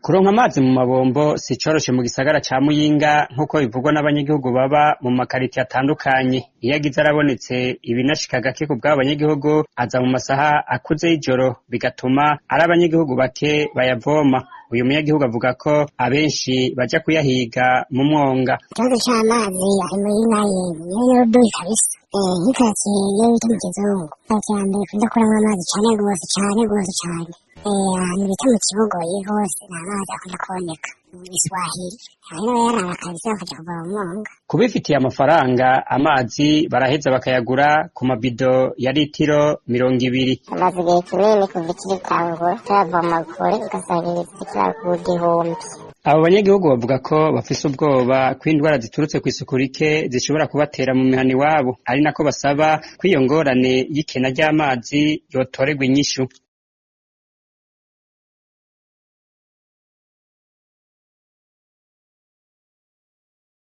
Kuronka amazi mu mabombo si icoroshe mu gisagara ca Muyinga, nk'uko bivugwa n'abanyagihugu baba mu makaritiye atandukanye. Iyo agize arabonetse, ibinashika gake ku bw'abo banyagihugu, aza mu masaha akuze y'ijoro, bigatuma ari abanyagihugu bake bayavoma. Uyu munyagihugu avuga ko abenshi baja kuyahiga mu mwonga. Ikibazo c'amazi ari Muyinga niyo yoduyi kabisa. Nk'ikaritsiye iyo bita mu Kizungu, karitsiye ya mbere ikunda kuramwo amazi cane gose, cane gose cane. Ahantu bita mu Kibogoye hose nta mazi akunda kuboneka. Mu Giswahili hariho abayaraba kabisa bakaja kuvoma mu mwonga. Kubifitiye amafaranga, amazi baraheza bakayagura ku mabido ya litiro 20. Amaze igihe kinini kuva ikigitangura tuyavoma kure, ugasanga igitira ku 1000. Abo banyagihugu bavuga ko bafise ubwoba ko indwara ziturutse kw'isuku rike zishobora kubatera mu mihana iwabo, ari nako basaba ko iyo ngorane y'ikena ry'amazi yotorerwa inyishu.